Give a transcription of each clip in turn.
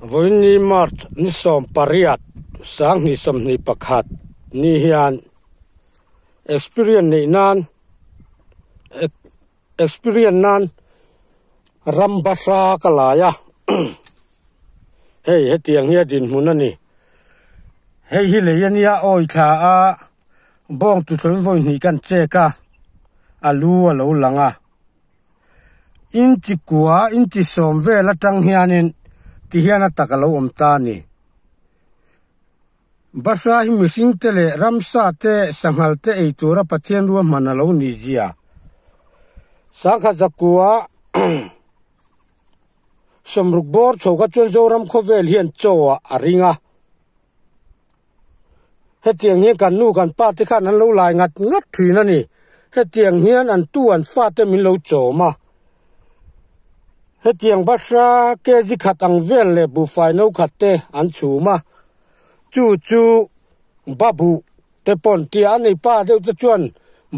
Vawiinni March ni 18 2021 ni hian experience neih nan experience nan ram bahra ka lai a hei hetiang hi a dinhmun a ni hei hi lei ania awi thla a bawng tuthlawin vawi hnih kan check a a lu a lo lang a inchi kua inchi sawm vel atang hianin tihian a tak a lo awm ta a ni. Bahra hi mihring te leh ramsa te sanghal te ei tura Pathian ruahman a lo ni zia. Sangkhat zakua sawmruk bawr chho kha chuan Zoram khawvel hian chaw ah a ring a. Hetiang hian kan nu kan pa te khan an lo lai ngat ngat thin a ni. Hetiang hian an tu an fa te min lo chawm a. Hetiang bahra kg khat ang vel leh buhfai no khat te an chhum a. Chu chu babu te pawn tia a nei pa deuh te chuan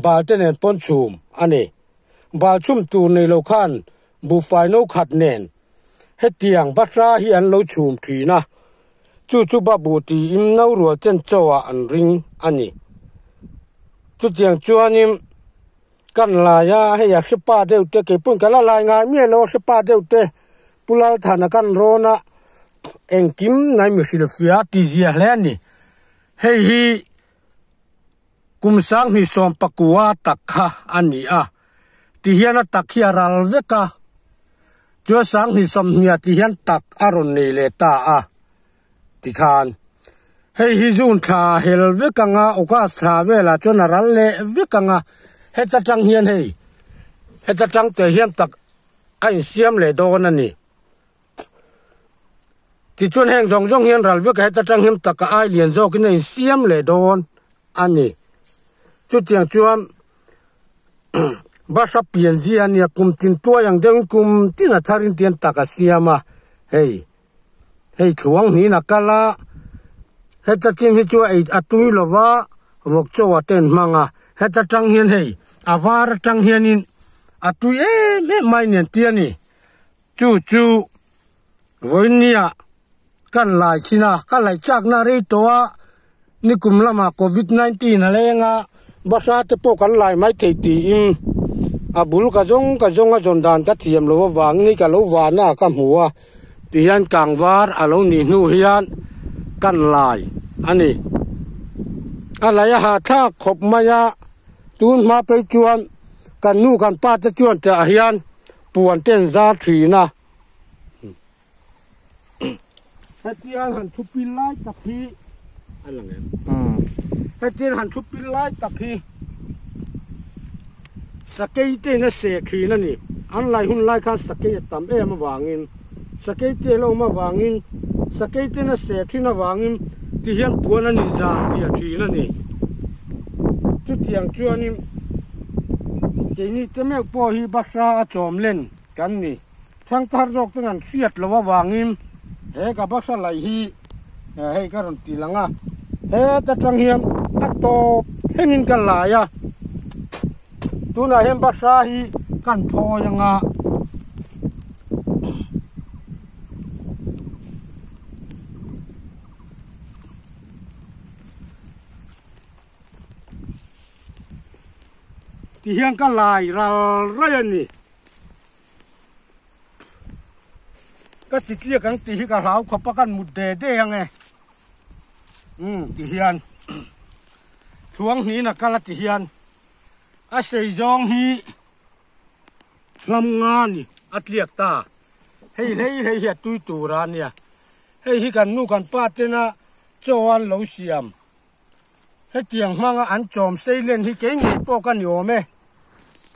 bal te nen pawn chhum a ni. Bal chhum tur nei lo khan buhfai no khat nen hetiang bahra hi an lo chhum thin a. Chu chu babu tiin no rual chen chaw ah an ring a ni. Chutiang chuanin kan lai a, hei a hrepa deuh te kei pawn ka la lai ngai miah lo a hrepa deuh te Pu Lalthana kan rawn a, engkim nai mi hrilhfiah a ti zia hle a ni. Hei hi kum sanghnih sawm pakua tak kha a ni a, ti hian a tak hi a ral vek a, chuan sanghnih sawmhnih ti hian tak a rawn nei leh ta a tikhan hei hi June thla hel vek ang a, August thla velah chuan a ral leh vek ang a, heta tang hian hei heta tang te hian tak a insiam leh dawn a ni. Tichuan heng zawng zawng hian ral vek a heta tang hian taka ai lian zawkin a insiam leh dawn a ni. Chutiang chuan Bahra pian zia a nia kum tin tuai ang deuhin kum tin a tharin tian tak a siam a, hei hei thluang hnin a kal a, heta chin hi chu ei a tui lo va vawk chaw a ten hmang a, heta tang hian hei a var atang hianin a tui em em mai nen tia ni. Chu chu vawinia kan lai thin a, ka laih chakna rei tawh a, nikum lamah covid 19 a leng a, bahra te pawh kan lai mai thei tiin a bul ka zawng ka zawng a zawn dan ka thiam loh avangin hei ka lo vana a ka hmu a, tihian kangvar a lo nih hnu hian kan lai a ni. A laih a hahthlak khawp mai a, tun hma phei chuan kan nu kan pa te chuan tah hian Puan te an zar thin a. Hetiang han thu pil lai tak hi a lang em? Hetiang han thu pil lai tak hi sakei te in a seh thin a ni. An lai hun lai khan sakei a tam em avangin sakei te a lo awm avangin sakei te in a seh thin avangin tihian puan an inzar fiah thin a ni. Chutiang chuanin keini te meuh pawh hi Bahra a chawm len kan ni. Thangthar zawk ten an hriat loh avangin he ka Bahra laih hi hei ka rawn ti lang a, heta tang hian a tawp thlengin ka lai a, tunah hian Bahra hi kan phawi anga. Ti hian ka lai ral rai a ni. Ka ti tliak ang tih hi ka hlau khawp a kan mut de de ang e. Umm ti hian thuang hnin a kal a ti hian a sei zawng hi hlam nga ni a tliak ta. Hei hlei hlei hi a tui tur a nia. Hei hi kan nu kan pa tena chaw an lo siam. Hetiang hmanga an chawm sei len hi kei ngei pawh ka ni awm e.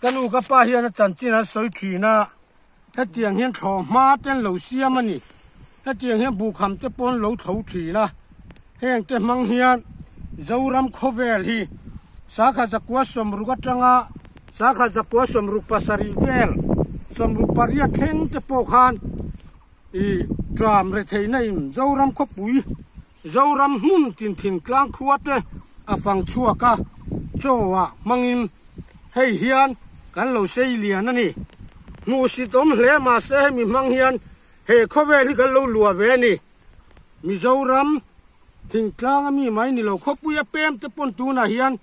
Ka nu ka pa hian a chanchin an sawi thin a, hetiang hian thlawh hma te an lo siam a ni. Hetiang hian buhkham te pawh an lo tho thin a. Heng te hmang hian Zoram khawvel hi Sakha zakua sawmruk atanga Sakha zakua sawmruk pasarih vel sawmruk pariat thleng te pawh khan ih tram retheihna in Zoram khawpui Zoram hmun tin thingtlang khua te a fang chhuak a, chaw ah hmangin hei hian kan lo sei lian a ni. Hmuhsit awm hle mahse hemi hmang hian he khawvel hi kan lo luah ve a ni. Mizoram thingtlang a mi mai ni lo khawpui a pem te pawn tunah hian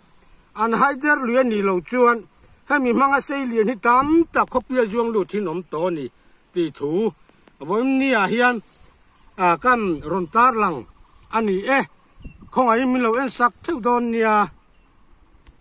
an haider lui a nih loh chuan hemi hmanga sei lian hi tam tak khawpui a zuang lut hi an awm tawh a ni tih thu vawiin ah hian kan rawn tarlang a ni e. Khawngaihin min lo en sak theuh dawn nia.